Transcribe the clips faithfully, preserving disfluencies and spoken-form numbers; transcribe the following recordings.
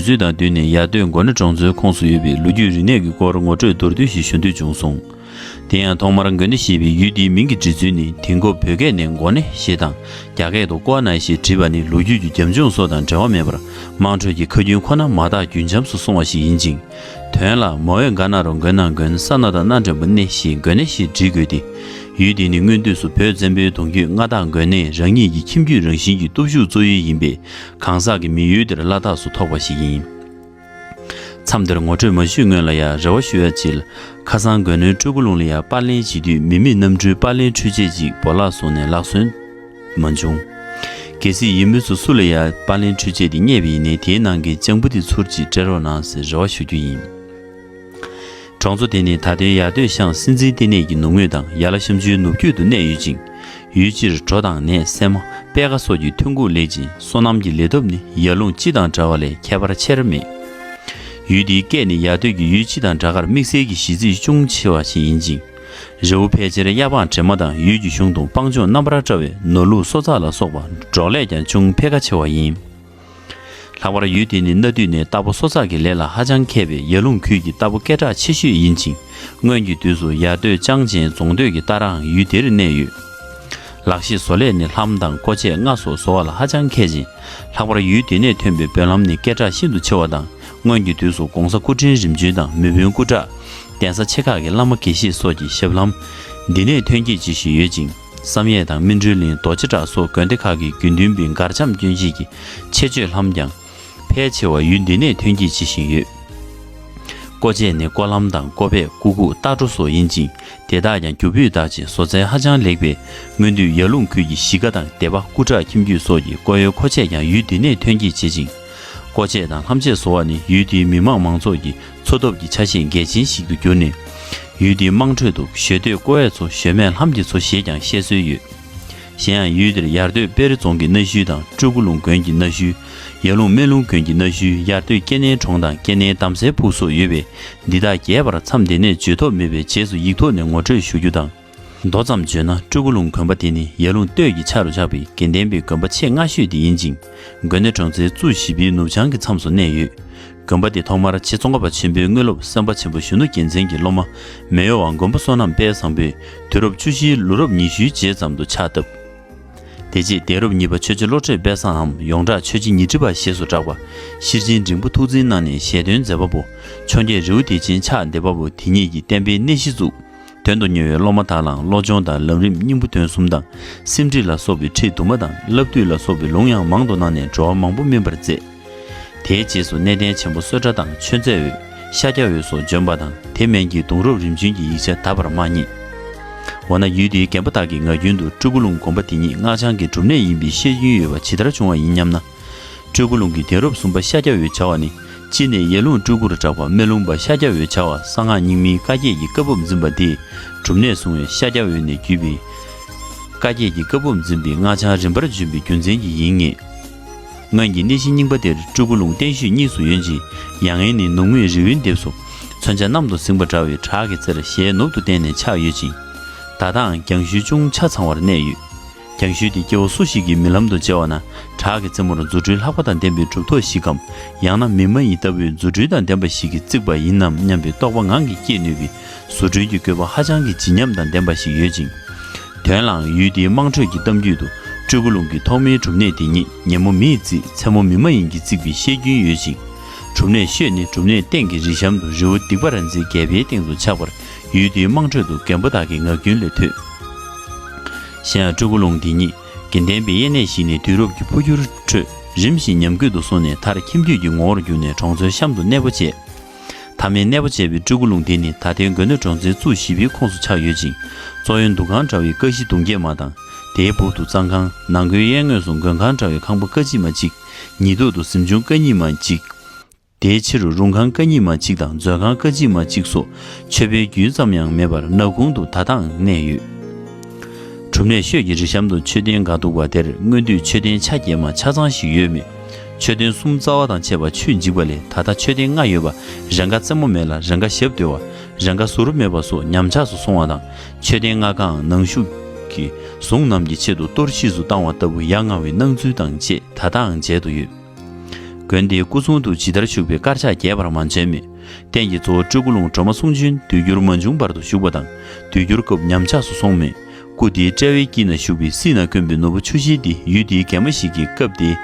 དུས་ཚོད་དང་བསྟུན་ནས་ཡར་སྟོད་མགོ་ནག་གྲོང་ཚོའི་ཁོངས་སུ་ཡོད་པའི་ལོ་རྒྱུས་རིག་གནས་ཀྱི་སྐོར་ངོ་སྤྲོད་མདོར་བསྡུས་ཤིག་ཞུ་འདོད་བྱུང་སོང་། དེ་ཡང་ཐོག་མར་མགོ་ནག་ཞེས་པའི་ཡུལ་འདིའི་མིང་གི་འབྲི་ཚུལ་ནི་དེ་མགོ་བོད་སྐད་ནས་མགོ་ནག་ཞེས་དང་། རྒྱ་སྐད་དུ་ཀོ་ནག་ཞེས་བྲིས་པ་ནི་ལོ་རྒྱུས་ཀྱི་རྒྱབ་ལྗོངས་སོགས་དང་འབྲེལ་བ་མེད་པར་དམངས་ཁྲོད་ཀྱི་ཁ་རྒྱུན་ཁོ་ན་མ་དག་རྒྱུན་འབྱམས་སུ་སོང་བ་ཞིག་ཡིན་ཅིང་། དོན་ལ་མོ་འོད་མགོ་ནག་རོ་མགོན་ནག་མགོན་ས་ན་དང་ན་འགྲེང་བུ་ནག་ཞེས་མགོ་ནག་ཞེས་འབྲི་དགོས་ཏེ། ཡུལ་འདི་ནི་སྔོན་དུས་སུ་བོད་བཙན་པོའི་གདུང་རྒྱུད་མངའ་བདག་མགོན་ནག་རང་ཉིད་ཀྱི་ཁྱིམ་རྒྱུད་རང་བཞིན་གྱི་སྟོབས་ཤུགས་གཙོ་ཡུལ་ཡིན་པས། གང་ཟག་གི་མི་ཡུལ་དེར་བླ་དྭགས་སུ་ཐོགས་པ་ཞིག་ཡིན། མཚམས་འདིར་ངོ་སྤྲོད་མ་ཞུས་སྔོན་ལ་ཡང་རེ་བ་ཞུ་ཡ་ཅིག་ལ། ཁ་སང་དགོན་གནས་སྤྲུལ་སྐུ་ལུང་ལ་ཡང་པར་ལེན་བྱེད་དུས་མི་མེད་གནམ་གྲུའི་པར་ལེན་འཕྲུལ་ཆས་ཅིག་བོར་བརླག་སོང་ནས་ལག་སོན་མ་བྱུང་། གལ་སྲིད་ཡིན་མུས་སུ་སུ་ལ་ཡང་པར་ལེན་འཕྲུལ་ཆས་དེ་རྙེད་པ་ཡིན་ན་དེའི་ནང་གི་ལྗང་བུ་དེ་ཚུར་ཅིག་སྤྲད་རོགས་གནང་ཟེར་རེ་བ་ཞུ་རྒྱུ་ཡིན། གྲོང་ཚོ་དེ་ནི་ད་ལྟའི་ཡར་སྟོད་ཤང་སྲིད་འཛིན་ལྟེ་གནས་ཀྱི་ནུབ་ངོས་དང་ཡ་ལ་ཤམ་ཆུའི་ནུབ་རྒྱུད་དུ་གནས་ཡོད་ཅིང་། ཡུལ་སྤྱིར་གྲོ་དང་ནས་སྲན་མ་པད་ཁ་སོགས་ཀྱི་ཐོན་ཁུངས་ལེགས་ཅིང་སོ་ནམ་གྱི་ལས་སྟོབས་ནི་ཡར་ཀླུང་སྤྱི་དང་འདྲ་བ་ལས་ཁྱད་པར་ཆེར་མེད། ཡུལ་འདིའི་སྐད་ནི་ཡར་སྟོད་ཀྱི་ཡུལ་སྤྱི་དང་འདྲ་ཁར་དམིགས་བསལ་གྱི་གཞི་རྩིས་ཅུང་ཆེ་བ་ཞིག་ཡིན་ཅིང་། རི་བོ་ཕལ་ཆེར་གཡའ་སྤང་བྲེ་མ་དང་ཡུལ་གྱི་གཞུང་དུ་སྤང་ལྗོངས་རྣམ་པར་བཀྲ་བའི་ནོར་ལུག་སྲོག་ཆགས་ལ་སོགས་པ་འབྲོག་ལས་ཀྱང་ཅུང་འཕེལ་ཁ་ཆེ་བ་ཡིན། ལྷག་པར་ཡུལ་དེ་ནི་གནའ་དུས་ནས་རྟ་ཕོ་གསོ་ཚགས་ཀྱི་ལས་ལ་ཧ་ཅང་མཁས་པའི་ཡར་ཀླུང་ཁུལ་གྱི་རྟ་ཕོ་སྐད་གྲགས་ཆེ་ཤོས་ཡིན་ཅིང་། སྔོན་གྱི་དུས་སུ་ཡར་སྟོད་ཅང་ཅན་རྫོང་སྟོད་ཀྱི་རྟ་རང་ཡུལ་དེར་གནས་ཡོད། ལག་ཤེས་བཟོ་ལས་ནི་ལྷམ་དང་ཀོ་ཆས་རྔ་སོགས་བཟོ་བ་ལ་ཧ་ཅང་མཁས་ཤིང་། ལྷག་པར་ཡུལ་དེ་ནས་ཐོན་པའི་སྦོལ་ལྷམ་ནི་སྐད་གྲགས་ཤིན་ཏུ་ཆེ་བ་དང་། སྔོན་གྱི་དུས་སུ་གོང་ས་སྐུ་ཕྲེང་རིམ་བྱོན་དང་མི་དཔོན་སྐུ་དྲག་གདན་ས་ཆེ་ཁག་གི་བླ་མ་དགེ་བཤེས་སོགས་ཀྱི་ཞབས་ལྷམ་འདི་ནས་ཐོན་སྐྱེད་བྱེད་བཞིན་ཡོད་ཅིང་། བསམ་ཡས་དང་སྨིན་གྲོལ་གླིང་རྡོ་རྗེ་བྲག་སོགས་དགོན་སྡེ་ཁག་གི་དགེ་འདུན་པའི་མགར་ལྕམ་སྐྱོན་བཞེས་ཀྱི་ཆེད་སྤྱོད་ལྷམ་ཀྱང་ཕལ་ཆེ་བ་ཡུལ་འདི་ནས་ཐོན་སྐྱེད་བྱེད་བཞིན་ཡོད། ཀོ་ཆས་ནི་ཀོ་ལྷམ་དང་ཀོ་པད་ཀུ་ཁུག་རྟ་གྲོ་སོགས་ཡིན་ཅིང་། དེ་དག་ཀྱང་རྒྱུ་སྤུས་དག་ཅིང་བཟོ་རྩལ་ཧ་ཅང་ལེགས་པས། སྔོན་དུས་ཡར་ཀླུང་ཁུལ་གྱི་གཞིས་ཀ་དང་སྡེ་པ་སྐུ་དྲག་ཁྱིམ་རྒྱུད་སོགས་ཀྱིས་ཀོ་ཡོའི་མཁོ་ཆས་ཀྱང་ཡུལ་འདི་ནས་ཐོན་སྐྱེད་བྱེད་ཅིང་། ཀོ་ཆས་དང་ལྷམ་ཆས་བཟོ་བ་ནི་ཡུལ་དེའི་མི་དམངས་མང་ཚོགས་ཀྱི་འཚོ་ཐབས་ཀྱི་ཆ་ཤས་གལ་ཆེན་ཞིག་ཏུ་གྱུར་ནས། ཡུལ་དེའི་དམངས་ཁྲོད་དུ་ཞོལ་སྟོད་ཀོ་ཡས་ཚོ་ཞོལ་སྨད་ལྷམ་གྱི་ཚོ་ཞེས་ཀྱང་བཤད་སྲོལ་ཡོད། གཞན་ཡང་ཡུལ་དེར་ཡར་སྟོད་དཔལ་རི་རྫོང་གི་གནའ་ཤུལ་དང་སྤྲུལ་སྐུ་ལུང་དགོན་གྱི་གནའ་ཤུལ། ཡར་ཀླུང་སྨན་ལུང་དགོན་གྱི་གནའ་ཤུལ། ཡར་སྟོད་སྐྱེ་གནས་གྲོང་དང་སྐྱེ་གནས་འདམ་སའི་ཕུག་སོགས་ཡོད་པས། འདི་དག་རྒྱས་པར་མཚམས་འདི་ནས་བརྗོད་ཐབས་མེད་པས་རྗེས་སུ་ཡིག་ཐོག་ནས་ངོ་སྤྲོད་ཞུ་རྒྱུ་དང་། མདོ་ཙམ་བརྗོད་ན་སྤྲུལ་སྐུ་ལུང་དགོན་པ་དེ་ནི་ཡར་ཀླུང་སྟོད་ཀྱི་ཆ་རུ་ཆགས་པའི་དགེ་ལྡན་པའི་དགོན་པ་ཆེས་སྔ་ཤོས་དེ་ཡིན་ཅིང་། དགོན་སྡེ་གྲོང་ཚོའི་གཙུག་བཞི་པའི་ནུབ་བྱང་གི་མཚམས་སུ་གནས་ཡོད། དགོན་པ་དེ་ཐོག་མར་ཆེད་ཙོང་ཁ་པ་ཆེན་པོའི་དངོས་སློབ་སེམས་དཔའ་ཆེན་པོ་གཞོན་ནུ་རྒྱལ་མཚན་གྱི་སློབ་མ་མེས་ཡོ་བ་མགོན་པོ་བསོད་ནམས་དཔལ་བཟང་པོས་དུས་རབས་བཅུ་བཞིའི་ལོ་རབས་ཉི་ཤུའི་རྗེས་ཙམ་དུ་ཕྱག་བཏབ། དེ་རྗེས་གདན་རབས་གཉིས་པ་ཆོས་རྗེ་བློ་གྲོས་དཔལ་བཟང་འམ་ཡོངས་གྲགས་ཆོས་རྗེ་ཉི་ཁྲི་པ་ཞེས་སུ་གྲགས་པ་ཤེར་ཕྱིན་འབྲིང་པོ་ཐུགས་འཛིན་གནང་ནས་ཞལ་འདོན་མཛད་པ་པོ་འཕྱོངས་རྒྱས་རི་བོ་བདེ་ཆེན་ཕྱག་འདེབས་པ་པོ་དེ་ཉིད་ཀྱིས་བསྟན་པའི་གནས་གཞི་བཙུགས། དོན་དུ་གཉེར་བའི་སློབ་མ་དག་ལའང་བློ་སྦྱོང་དང་ལམ་རིམ་སྙིང་པོ་དོན་གསུམ་དང་། སེམས་ཁྲིད་ལ་སོགས་པའི་ཁྲིད་དུ་མ་དང་བསླབ་བཏུས་ལ་སོགས་པའི་ལུང་ཡང་མང་དུ་གནང་ནས་འགྲོ་བ་མང་པོ་སྨིན་པར་མཛད། དེའི་རྗེས་སུ་གནས་བརྟན་ཆེན་པོ་གསོལ་ཁྲ་དང་མཆོད་རྫས་འོད། ཤཱཀྱ་འོད་སོགས་བྱོན་པ་དང་དེ་མན་གྱི་གདུང་རབས་རིམ་བྱོན་གྱི་ཡིག་ཆ་ད་བར་མ་རྙེད། འོ་ན་ཡུལ་དེའི་རྒན་པོ་དག་གི་ངག་རྒྱུན་དུ་སྤྲུལ་སྐུ་ལུང་དགོན་པ་དེ་ཉིད་སྔགས་འཆང་གི་སྒྲུབ་གནས་ཡིན་པའི་བཤད་རྒྱུན་ཡོད་པ་ཇི་ལྟར་བྱུང་བ་ཡིན་སྙམ་ན། སྤྲུལ་སྐུ་ལུང་གི་གདན་རབས་གསུམ་པ་ཤཱཀྱ་འོད་བྱ་བ་ནི། གཅིག་ནས་ཡར་ཀླུང་སྤྲུལ་སྐུར་གྲགས་པ་སྨན་ལུང་པ་ཤཱཀྱ་འོད་བྱ་བ་གསང་སྔགས་རྙིང་མའི་བཀའ་བརྒྱད་ཀྱི་བཀའ་བབས་འཛིན་པ་དེས་སྒྲུབ་གནས་བཟུང་བའི་ཤཱཀྱ་འོད་ནས་བརྒྱུད་པའི་བཀའ་བརྒྱད་ཀྱི་བཀའ་བབས་འཛིན་པའི་སྔགས་འཆང་རིམ་པར་བྱོན་པའི་རྒྱུ་མཚན་གྱིས་ཡིན་ངེས། སྔོན་གྱི་གནས་གཞི་རྙིང་པ་དེར་སྤྲུལ་སྐུ་ལུང་བསྟན་བཞུགས་གཉིས་སུ་ཡོད་ཅིང་། ཡང་ན་ནི་ནུབ་ངོས་རི་བོའི་ལྡེབས་སུ་མཚོན་ཆ་གནམ་དུ་སིང་པ་འདྲ་བའི་བྲག་གི་རྩེར་ཞལ་ནུབ་ཏུ་བསྟན་ནས་ཆགས་ཡོད་ཅིང་། ད་ལྟའང་རྒྱང་ཤུལ་ཅུང་ཆ་ཚང་བར་གནས་ཡོད། རྒྱང་ཤུལ་དེ་སྐྱེ་བོ་སུ་ཞིག་གིས་རྨི་ལམ་དུ་མཇལ་བ་ན་བྲག་གི་རྩེ་མོར་རྫུ་འཕྲུལ་ལྷག་པ་དང་ལྡན་པའི་གྲུབ་ཐོབ་ཞིག་གམ། ཡང་ན་མི་མ་ཡིན་ལྟ་བུའི་རྫུ་འཕྲུལ་དང་ལྡན་པ་ཞིག་གིས་བརྩིགས་པ་ཡིན་ནམ་སྙམ་པའི་རྟོག་པ་ངང་གིས་སྐྱེས་ནུས་པའི་རྫུ་འཕྲུལ་གྱི་དགོས་པ་ཧ་ཅང་གི་ལྗིད་ཉམས་དང་ལྡན་པ་ཞིག་ཡོད་ཅིང་། དོན་ལའང་ཡུལ་དེའི་དམངས་ཁྲོད་ཀྱི་གཏམ་རྒྱུད་དུ་སྤྲུལ་སྐུ་ལུང་གི་ཐོག་མའི་སྒྲུབ་གནས་དེ་ཉིད་ཉིན་མོ་མི་ཡིས་བརྩིགས་མཚན་མོ་མི་མ་ཡིན་གྱིས་བརྩིགས་པའི་བཤད་རྒྱུན་ཡོད་ཅིང་། སྒྲུབ་གནས་ཤོད་ནི་སྒྲུབ་གནས་སྟེང་གི་རི་གཤམ་དུ་རི་བོ་སྡིག་པ་ར་མཛེས་རྒྱལ་པོའི་སྟེང་དུ་ཆགས་པར་ཡུལ་དེའི་དམངས་ཁྲོད་དུ་རྒན་པོ་དག་གི་ངག་རྒྱུན་ལས་ཐོས། གཞན་ཡང་སྤྲུལ་སྐུ་ལུང་འདི་ཉིད་དགེ་ལྡན་པའི་དབེན་གནས་ཤིག་ནས་དུས་རབས་ཀྱི་འཕོ་འགྱུར་ཁྲོད་རིམ་བཞིན་ཉམས་རྒུད་དུ་སོང་ནས་མཐར་ཁྱིམ་རྒྱུད་ཀྱི་ངོ་བོར་གྱུར་ནས་གྲོང་ཚོའི་གཤམ་དུ་གནས་སྤོ་བྱས། མཐའ་མའི་གནས་སྤོ་བྱས་པའི་སྤྲུལ་སྐུ་ལུང་དེ་ནི་ད་ལྟའི་དགོན་སྡེ་གྲོང་ཚོའི་གཙུག་བཞི་པའི་ཁོངས་སུ་ཆགས་ཡོད་ཅིང་། གཙོ་ཡོན་འདུ་ཁང་འདྲ་བའི་ཀ་བཞི་གདུང་བརྒྱད་མ་དང་། དེའི་སྦུག་ཏུ་གཙང་ཁང་། ནང་སྒོའི་གཡས་ངོས་སུ་མགོན་ཁང་འདྲ་བའི་ཁང་པ་ཀ་གཅིག་མ་གཅིག། ཉེ་དུས་སུ་གཟིམ་ཆུང་ཀ་གཉིས་མ་གཅིག། དེའི་ཕྱི་རུ་རུང་ཁང་ཀ་གཉིས་མ་གཅིག་དང་མཛོད་ཁང་ཀ་གཅིག་མ་གཅིག་སོགས་མཆོད་པའི་རྒྱུན་ཙམ་ཡང་མེད་པར་ནག་ཁུང་དུ་ད་ལྟའང་གནས་ཡོད། སྒྲུབ་གནས་ཤོད་ཀྱི་རི་གཤམ་དུ་མཆོད་རྟེན་འགའ་འདུག་པ་དེར་སྔོན་དུས་མཆོད་རྟེན་ཆ་རྒྱས་མ་ཆ་ཚང་ཞིག་ཡོད་མོད། མཆོད་རྟེན་གསུམ་རྩ་བ་དང་བཅས་པ་ཆུས་འཇིག་པ་ལས་ད་ལྟ་མཆོད་རྟེན་ལྔ་ཡོད་པ། རང་ཁ་རྩེ་མོ་མེད་ལ་རང་ཁ་ཞབས་རྡོལ་བ། རང་ཁ་ཟུར་མེད་པ་སོགས་ཉམས་ཆག་སུ་སོང་བ་དང་། མཆོད་རྟེན་ལྔ་ཀའང་ནང་བཞུགས་ཀྱི་གཟུངས་རྣམས་ཀྱི་ཆེད་དུ་གཏོར་བཤིག་སུ་བཏང་བ་ལྟ་བུ་ཡ་ང་བའི་སྣང་ཚུལ་དང་བཅས་ད་ལྟའང་མཇལ་དུ་ཡོད། དགོན་དེའི་སྐུ་སྲུང་དུ་ཇི་ལྟར་བཞུགས་པའི་དཀར་ཆག་རྒྱས་པར་མ་བྱོན་མོད། རྟེན་གྱི་གཙོ་བོ་སྤྲུལ་སྐུ་ལུང་སྒྲོལ་མ་གསུང་ཆོས་དུས་འགྱུར་མ་བྱུང་བར་དུ་བཞུགས་པ་དང་། དུས་འགྱུར་སྐབས་ཉམས་ཆག་སུ་སོང་མོད། སྐུ་དེའི་དཔྲལ་བའི་དཀྱིལ་ན་བཞུགས་པའི་སྲིད་ན་དཀོན་པའི་ནོར་བུ་ཆུ་ཤེལ་འདི་ཡུལ་དེའི་རྒན་མོ་ཞིག་གིས་སྐབས་དེ།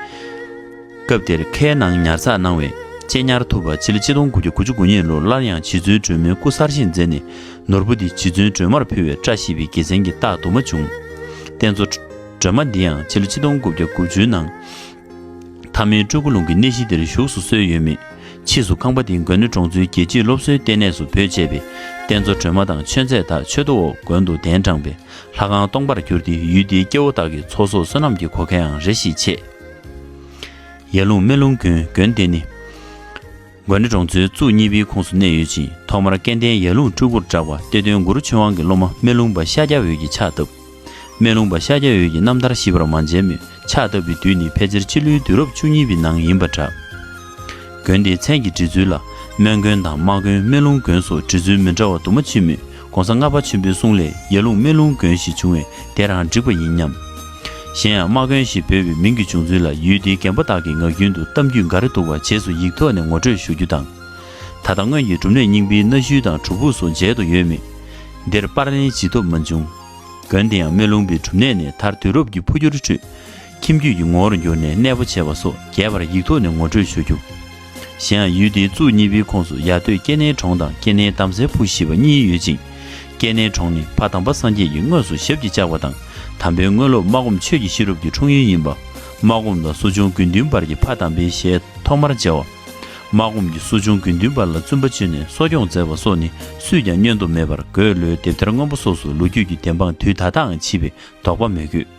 སྐབས་དེར་ཁའི་ནང་ཉར་ཚགས་གནང་བས་གཅེས་ཉར་ཐུབ་པ། ཕྱི་ལོ་ཆིག་སྟོང་དགུ་བརྒྱ་དགུ་བཅུ་གོ་གཉིས་ལོར་སླར་ཡང་རྗེ་བཙུན་སྒྲོལ་མའི་སྐུ་གསར་བཞེངས་མཛད་ནས། ནོར་བུ་འདི་རྗེ་བཙུན་སྒྲོལ་མར་ཕུལ་བས་བཀྲ་ཤིས་པའི་དགེ་མཚན་གྱི་རྟགས་དུ་མ་བྱུང་། རྟེན་གཙོ་སྒྲོལ་མ་འདི་ཡང་ཕྱི་ལོ་ཆིག་སྟོང་དགུ་བརྒྱ་དགུ་བཅུའི་ནང་། མཐའ་མའི་སྤྲུལ་སྐུ་ལུང་གི་གནས་གཞི་འདིར་བཞུགས་སུ་གསོལ་ཡོད་མོད། ཕྱིས་སུ་ཁང་པ་འདི་དགོན་གནས་གྲོང་ཚོའི་རྒྱལ་སྤྱིའི་སློབ་གསོའི་ལྟེ་གནས་སུ་བོད་ཆས་པས། རྟེན་གཙོ་སྒྲོལ་མ་དང་མཆོད་རྫས་དག་མཆོད་རྟེན་འོག་དགོན་དུ་གདན་དྲངས་པས། ལྷ་ཁང་སྟོང་པར་གྱུར་ཏེ། ཡུལ་དེའི་སྐྱེ་བོ་དག་གི་ཚོགས་གསོག་བསོད་ནམས་ཀྱི་གོ་སྐལ་ཡང་རེ་ཞིག་ཆད། ཡར་ཀླུང་སྨན་ལུང་དགོན། དགོན་དེ་ནི་དགོན་གནས་གྲོང་ཚོའི་གཙུག་གཉིས་པའི་ཁོངས་སུ་གནས་ཡོད་ཅིང་། ཐོག་མར་སྐལ་ལྡན་ཡར་ཀླུང་སྤྲུལ་སྐུར་གྲགས་པ་གཏེར་སྟོན་གུ་རུ་ཆོས་དབང་གི་སློབ་མ་སྨན་ལུང་པ་ཤཱཀྱ་འོད་ཀྱིས་ཕྱག་བཏབ། སྨན་ལུང་པ་ཤཱཀྱ་འོད་ཀྱི་རྣམ་ཐར་ཞིབ་པར་མ་མཇལ་མོད། ཕྱག་བཏབ་པའི་དུས་ནི་ཕལ་ཆེར་ཕྱི་ལོའི་དུས་རབས་བཅུ་གཉིས་པའི་ནང་ཡིན་པ་འདྲ། དགོན་དེའི་མཚན་གྱི་འབྲི་ཚུལ་ལ། སྨན་དགོན་དང་དམག་དགོན། སྨན་ལུང་དགོན་སོགས་འབྲི་ཚུལ་མི་འདྲ་བ་དུ་མ་མཆིས་མོད། ༸གོང་ས་ལྔ་པ་ཆེན་པོའི་གསུང་ལས་ཡར་ཀླུང་སྨན་ལུང་དགོན་ཞེས་བྱུང་བས་དེ་རང་འགྲིག་པ་ཡིན་སྙམ། གཞན་ཡང་དམག་དགོན་ཞེས་འབོད་པའི་མིང་གི་བྱུང་ཚུལ་ལ་ཡུལ་དེའི་རྒན་པོ་དག་གིས་ངག་རྒྱུན་དུ་གཏམ་རྒྱུད་འགའ་རེ་འདུག་པ་རྗེས་སུ་ཡིག་ཐོག་ནས་ངོ་སྤྲོད་ཞུ་རྒྱུ་དང་། ད་ལྟ་སྔོན་གྱི་སྒྲུབ་གནས་རྙིང་པའི་གནའ་ཤུལ་དང་སྒྲུབ་ཕུག་སོགས་མཇལ་དུ་ཡོད་མོད། འདིར་པར་ལེན་བྱེད་ཐུབ་མ་བྱུང་། དགོན་དེ་ཡང་སྨན་ལུང་པའི་སྒྲུབ་གནས་ནས་མཐར་དུས་རབས་ཀྱི་འཕོ་འགྱུར་ཁྲོད། ཁྱིམ་རྒྱུད་ཀྱི་ངོ་བོར་གྱུར་ནས་གནས་སྤོ་བྱས་པ་སོགས་རྒྱས་པར་ཡིག་ཐོག་ནས་ངོ་སྤྲོད་ཞུ་རྒྱུ། གཞན་ཡང་ཡུལ་དེའི་གཙུག་གཉིས་པའི་ཁོངས་སུ་ཡར་སྟོད་སྐྱེ་གནས་གྲོང་དང་སྐྱེ་གནས་དམ་སྲིའི་ཕུག་ཞེས་པ་གཉིས་ཡོད་ཅིང་། སྐྱེ་གནས་གྲོང་ནི་ཕ་དམ་པ་སངས་རྒྱས་ཀྱིས་དངོས་སུ་ཞབས་ཀྱིས་བཅགས་པ་དང་། དམ་པའི་དངོས་སློབ་སྨྲ་སྒོམ་ཆོས་ཀྱི་ཤེས་རབ་ཀྱི་འཁྲུངས་ཡུལ་ཡིན་པ། སྨྲ་སྒོམ་དང་གསོ་སྦྱོང་དགེ་འདུན་པར་གྱི་ཕ་དམ་པའི་ཞལ་ཐོག་མར་མཇལ་བ། སྨྲ་སྒོམ་གྱིས་གསོ་སྦྱོང་དགེ་འདུན་པ་ལ་བཙུན་པ་བྱོན་ནས་གསོ་སྐྱོང་མཛད་པ་སོགས་ནི་སུས་ཀྱང་བསྙོན་དུ་མེད་པར་འགོས་ལོའི་དེབ་ཐེར་སྔོན་པོ་སོགས་སུ་ལོ་རྒྱུས་ཀྱི་བདེན་དཔང་དུས་ད་ལྟའང་མཆིས་པས་དོགས་པ་མེད་དགོས།